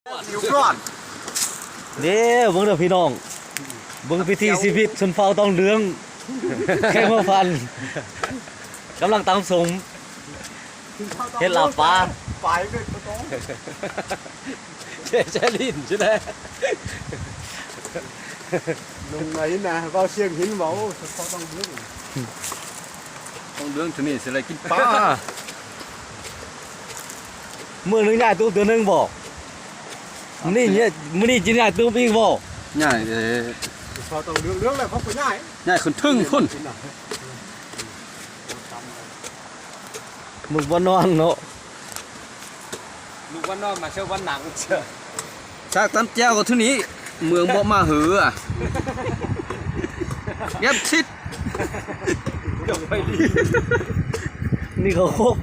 ຢູ່ກ່ອນ ເດ້ ເບິ່ງເດີພີ່ນ້ອງ ເບິ່ງວິຖີຊີວິດຊົນເຜົ່າຕອງເຫຼືອງ ແຂວງຫົວພັນ ກຳລັງຕຳສົ້ມ ເຮັດລາບປາ ປາຍເມັດບໍ່ຕ້ອງ ແຊ່ ແຊ່ຫຼິ້ນຊິແຫຼະ ລົງໄດ້ນະ ເວົ້າສຽງຫີນເວົ້າ ຊົນເຜົ່າຕອງເຫຼືອງ ຕອງເຫຼືອງໂຕນີ້ຊິໄດ້ກິນປາ ມື້ໜຶ່ງຍ້າຍຕູບເທື່ອໜຶ່ງບໍ່? ມື້ນີ້ ມື້ນີ້ຊິຍ້າຍຕູບອີກບໍ່? ຍ້າຍເດ້ ພໍຕ້ອງເລື່ອງ ເລື່ອງແລ້ວເຂົາກໍຍ້າຍ ຍ້າຍຂຶ້ນເທິງພຸ້ນ ມື້ບໍ່ນອນເນາະ ລູກວ່ານອນມາເຊື່ອວ່າໜັງເຊື່ອ ຊາກຕຳແຈ່ວກໍເທົ່ານີ້ ເມືອງບໍ່ມາເຫີອ ແກັບຊິດ ນີ້ເຂົາຄົກ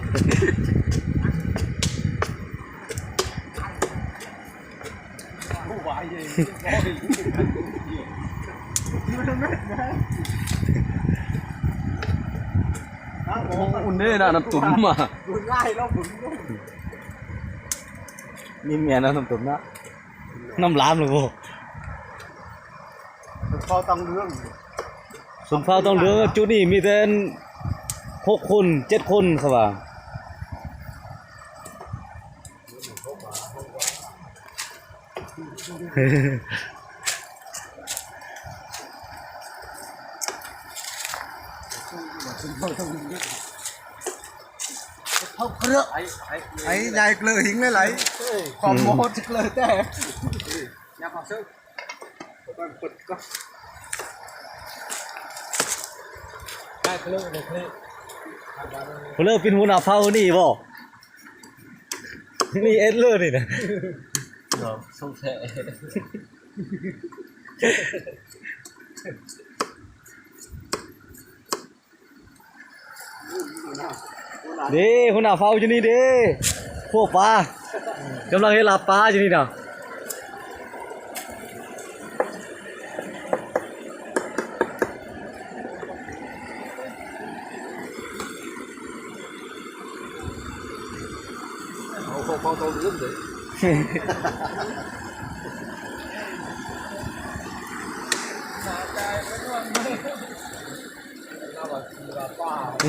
ໂອ້ ອຸ່ນເດ້ນະ ນ້ຳຕຸ້ມມາ ບຸນຫຼາຍແລ້ວບຸນ ນີ້ແມ່ນນະ ນ້ຳຕຸ້ມນະ ນ້ຳຫຼາມແລ້ວບໍ່? ເຂົາຕ້ອງເລື່ອງ ຊົນເຜົ່າຕ້ອງເລື່ອງ ຈຸດນີ້ມີແຕ່ຫົກຄົນ ເຈັດຄົນ ເຂົາວ່າ ເຂົາເຄືອ ໄອ້ ໄອ້ໃຫຍ່ເກືອຫິງຫຼາຍໆ ຄວາມໂມໂຫດເກືອແຕ່ ຜູ້ເລີກເປັນຫົວໜ້າເຜົ່ານີ້ບໍ່? ນີ້ເອັດເລີນີ້ນະ ເນາະ ຊົງແທ້ ເດ້ ຫົວໜ້າເຜົ່າຢູ່ນີ້ເດ້ ພວກປາ ກຳລັງເຮັດລາບປາຢູ່ນີ້ນະ ເອົາເຂົ້າເຂົ້າເຂົ້າເລື່ອງເດ້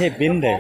ເຮັດບິນເດ້.